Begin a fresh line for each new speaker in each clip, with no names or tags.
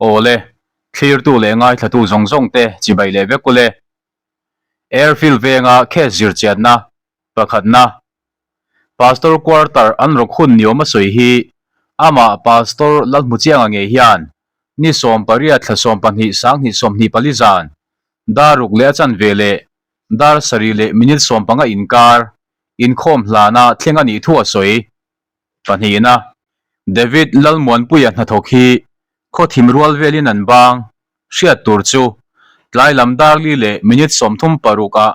Awle, thlirtu leh ngaithlatu zawng zawng te chibai leh vek ule. Airfield venga case zirchiatna pakhatna Pastor quarter an rawk hun niawm a sawi hi amah Pastor Lalhmuchianga ngei hian ni 18 thla 12 sanghnih 24 zan dar ruk leh a chanve leh dar sarih leh minute 15 inkar inkhawm hlana thleng a nih thu a sawi. Pahnihna, David Lalmuanpuia hnathawk hi khaw thim rual velin an bang. Hriat tur chu, tlai lam dar li leh minute 36 ah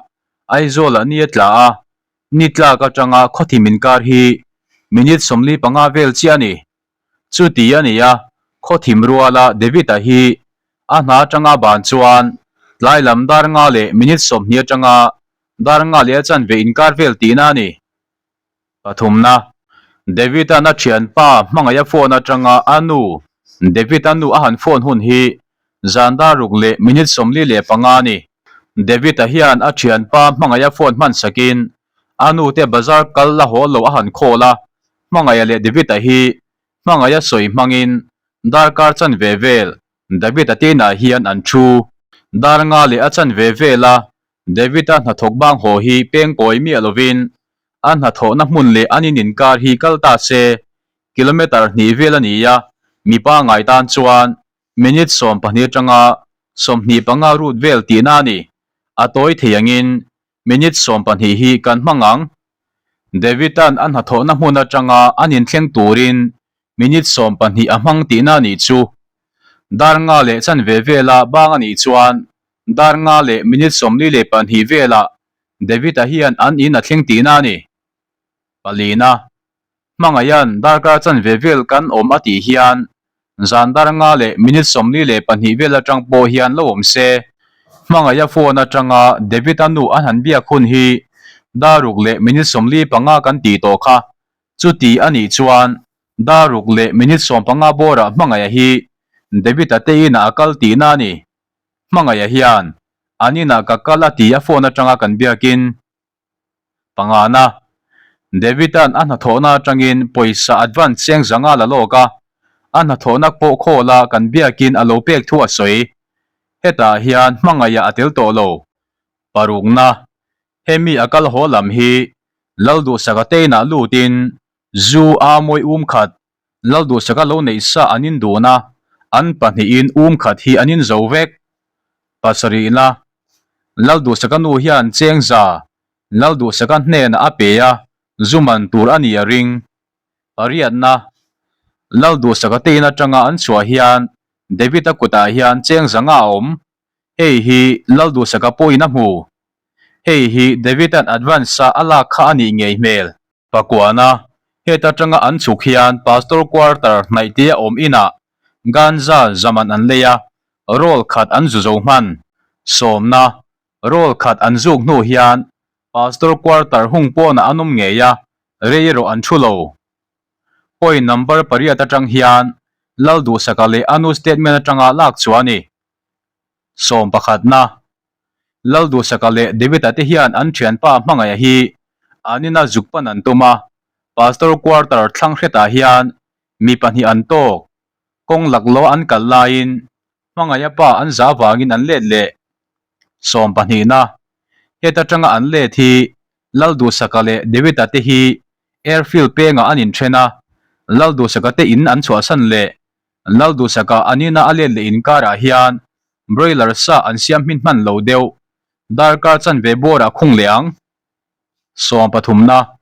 Aizawlah ni a tla a, ni tlak atanga khaw thim inkar hi minute 45 vel chiah a ni. Chuti a ni a, khaw thim ruala David-a hi a hna atanga ban chuan tlai lam dar nga leh minute 20 atanga dar nga leh a chanve inkar vel tihna a ni. Pathumna, David-a'n a thianpa hmangaih a phone atanga a nu, David-a nu a han phone hun hi zan dar ruk leh minute 45 a ni. David-a hian a thianpa hmangaih a phone hman sakin a nu te bazar kal la haw lo a han call a, hmangaih leh David-a hi hmangaih a sawi hmangin darkar chanve vel David-a te inah hian an thu. Dar nga leh a chanve vela David-a hnathawk bang haw hi peng kawi miah lovin a hnathawhna hmun leh an in inkar hi kal ta se, kilometre hnih vel a ni a, mipa ngai tan chuan minute 12 atanga 25 rut vel tihna a ni. A tawi thei angin minute 12 hi kan hmang ang. David-a'n a hnathawhna hmun atanga an inthleng turin minute 12 a hmang tihna a nih chu. Dar nga leh chanve vela bang a nih chuan Dar nga leh minute 42 velah David-a hian an in a thleng tihna a ni. Palina, Hmangaiha'n darkar chanve vel kan awm a tih hian zan dar nga leh minute 42 vel atang pawh hian lo awm se. Hmangaiha phone atanga David-a nu an han biak hun hi dar ruk leh minute 45 kan tih tawh kha. Chuti a nih chuan dar ruk leh minute 15 bawrah Hmangaiha hi David-a te inah a kal tihna a ni. Hmangaiha hian an inah ka kal a ti a phone atanga kan biakin pangana David-a'n a hnathawhna atangin pawisa advance cheng zanga la lawk a, a hnathawhna pawh khawl a kan biakin a lo pek thu a sawi. Hetah hian Hmangaiha a tel tawh lo. Parukna, hemi a kal haw lam hi Lalduhsaka te inah lutin zu a mawi um khat Lalduhsaka lo neih sa an in dun a, an pahnihin um khat hi an in zo vek. Pasarihna, Lalduhsaka nu hian cheng za Lalduhsaka hnenah a pe a, zu man tur a ni a ring. Pariatna, Lalduhsaka te in atanga an chhuah hian David-a kutah hian cheng za nga a awm. Hei hi Lalduhsaka pawhin a hmu. Hei hi David-a'n advance-a a lak kha a nih ngei hmel. Pakuana, heta tanga an chhuk hian Pastor Quarter hnaihte a awm inah ganja zaman an lei a, roll khat an zu zo hman. Sawmna, roll khat an zuk hnu hian Pastor Quarter hung pawnah an awm ngei a, rei erawh an thu lo. Point number pariat atang hian Lalduhsaka leh a nu statement atanga lak chhuah a ni. Sawm pakhatna, Lalduhsaka leh David-a te hian an thianpa hmangaih hi an ina zuk pan an tum a, Pastor quarter thlang hretah hian mi pahnih an tawk. Kawng laklawh an kal laiin hmangaih a pa an zah vangin an let leh. Sawm pahnihna, heta tanga an let hi Lalduhsaka leh David-a te hi airfield pengah an inthen a, Lalduhsaka te in an chhuahsan leh Lalduhsaka an ina a let leh inkarah hian broiler sa an siam hmin hman lo deuh. Darkar chanve bawrah khung leh ang. Sawm pathumna,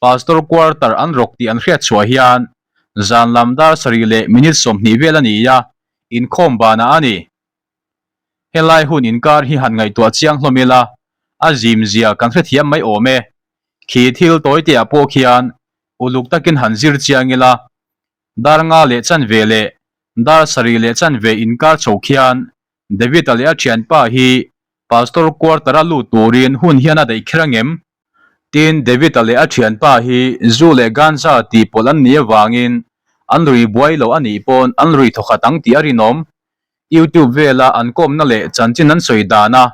Pastor quarter an rawk tih an hriat chhuah hian zan lam dar sarih leh minute 20 vel a ni a, inkhawm banah a ni. Helai hun inkar hi han ngaihtuah chiang hlawm ila, a zim zia kan hrethiam mai awm e. Khi thil tawiteah pawh khian uluk takin han zir chiang ila, Dar nga leh chanve leh dar sarih leh chanve inkar chho khian David-a leh a thianpa hi Pastor quarter-a lut turin hun hian a daih kher angem? Tin, David-a leh a thianpa hi zu leh ganja tih pawlh an nih avangin an rui buai lo a nih pawn an rui thawkhat ang tih a rinawm. YouTube vela an kawmna leh chanchin an sawi dana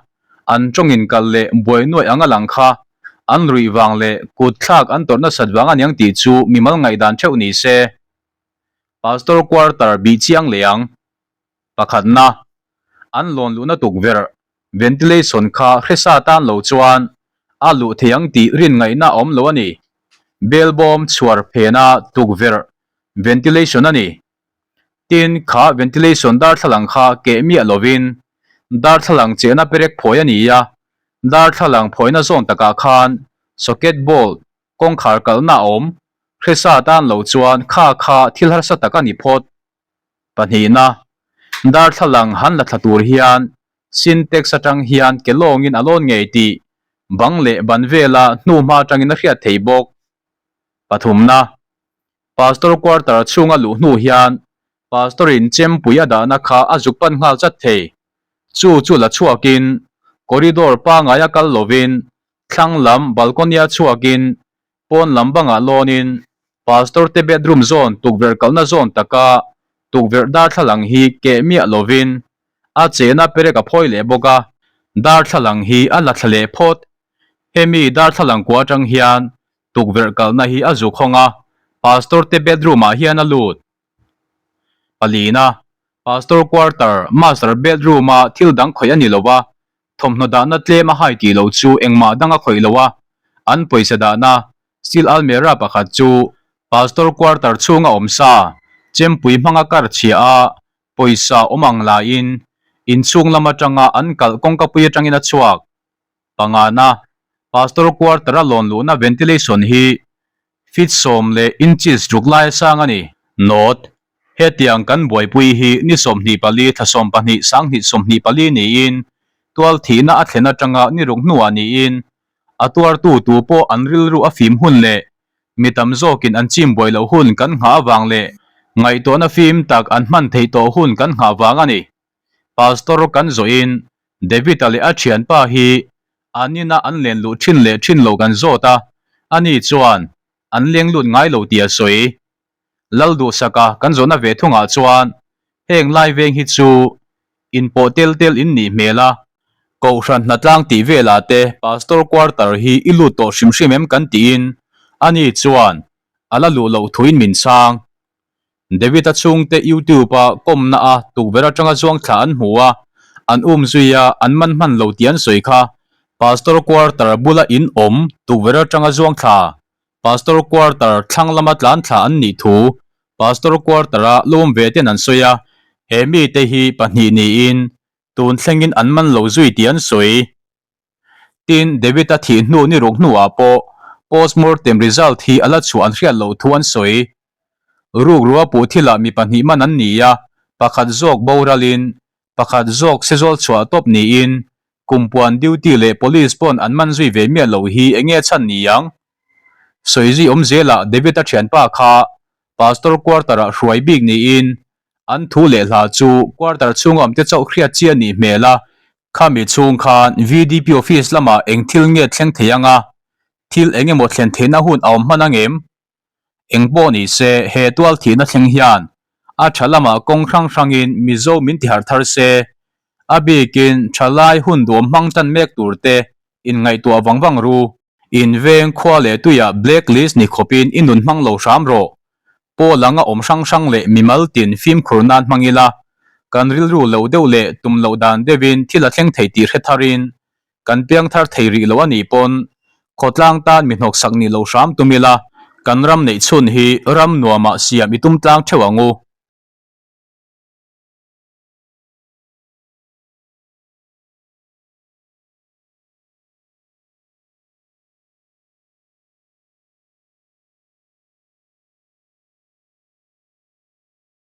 an tawng inkal leh buai nuaih ang a lang kha an ruih vang leh kut thlak an tawrh nasat vang a niang tih chu mimal ngaihdan theuh ni se. Pastor quarter bih chiang leh ang. Pakhatna, an lawn luhna tukverh, ventilation, kha hresa tan lo chuan a luh thei ang tih rin ngaihna a awm lo a ni. Belbawm chhuar phena tukverh, ventilation, a ni. Tin, kha ventilation darthlalang kha keh miah lovin darthlalang chehna perek phawi a ni a, darthlalang phawina zawn takah khan socket bolt kawngkhar kalhna a awm. Hresa tan lo chuan kha kha thil harsa tak a ni phawt. Pahnihna, darthlalang han la thla tur hian Sintex atang hian ke lawngin a lawn ngei tih bang leh ban vela hnuhma atangin a hriat thei bawk. Pathumna, Pastor quarter chhunga luh hnu hian Pastor in chempui a dahna kha a zuk pan nghal chat thei. Chu chu la chhuakin corridor pangaia kal lovin thlang lam balcony-a chhuakin Pawn lam bangah lawnin Pastor te bedroom zawn tukverh kalhna zawn taka tukverh darthlalang hi keh miah lovin a chena perek a phawi leh bawk a, darthlalang hi a la thla leh phawt. Hemi darthlalang kua atang hian tukverh kalhna hi a zuk hawng a, Pastor te bedroom ah hian a lut. Palina, Pastor quarter master bedroom a thil dang khawih a ni lo a, Thawmhnaw dahna tlem a hai tih loh chu engmah dang a khawih lo a, an pawisa dahna steel almirah pakhat chu pastor quarter chhunga awm sa, chempui hmanga kar chhia a, pawisa awm ang laiin inchhung lam atanga an kalh kawngkapui atangin a chhuak. Pangana, pastor quarter a lawn luhna ventilation hi Feet sawm leh inches ruk lai a sang a ni. Note, Hetiang kan buaipui hi ni 24 thla 12 sanghnih 24 niin tual thihna a thlen atanga ni ruk hnuah niin a tuartu tu pawh an rilru a fim hun leh mi tam zawkin an chim buai loh hun kan nghah avang leh ngaihtuahna fim tak an hman theih tawh hun kan nghah vang a ni. Pastor kan zawhin David-a leh a thianpa hi an ina an len luh thin leh thin lo kan zawt a, ani chuan an leng lut ngai lo tih a sawi. Lal duhsaka kan zawhna ve thungah chuan heng lai veng hi chu inpawh tel tel in nih hmel a, Kohhran hnatlang tih velah te Pastor quarter hi i lut tawh hrim hrim em kan tiin ani chuan a la luh loh thuin min chhang. David-a chhungte YouTube-a kawmna a tukverh atanga zuang thla an hmu a, an um zui a, an man hman lo tih an sawi kha. Pastor quarter bula in awm tukverh atanga zuang thla, Pastor quarter thlang lama tlan thla an nih thu Pastor quarter-a lawm ve ten an sawi a, he mite hi pahnih niin tun thlengin an man lo zui tih an sawi. Tin, David-a thih hnu ni ruk hnuah pawh postmortem result hi a la chhuah an hriat loh thu an sawi. Rukrua puh thilah mi pahnih man an ni a, pakhat zawk boralin, pakhat zawk sezawl chhuah tawp niin kumpuan duty leh police pawn an man zui ve miah loh hi eng nge chhan ni ang? Sawi zui awm zelah David-a thianpa kha Pastor quarter-ah hruai bik niin an thu leh hla chu quarter chhunga awmte chauh hriat chi a nih hmel a, Khami chhung khan VDP office lamah eng thil nge thleng thei anga thil eng emaw thlen theihna hun a awm hman ang em? Eng pawh ni se he tual thihna thleng hian a tha lamah kawng hrang hrangin Mizo min tiharh thar se, a bikin thalai hun duam hmang tan mek tur te inngaihtuah vang vang ru. In veng khua leh tuiah black list ni khawpin i nun hmang lo hram rawh. Pawl anga awm hrang hrang leh mimal tin fimkhur nan hmang ila, kan rilru lo deuh leh tum loh dan deuhin thil a thleng thei tih hre tharin kan piang thar thei rih lo a nih pawn khawtlang tan mi hnawksak nih lo hram tum ila, kan ram neih chhun hi ram nuamah siam i tum tlang theuh ang u.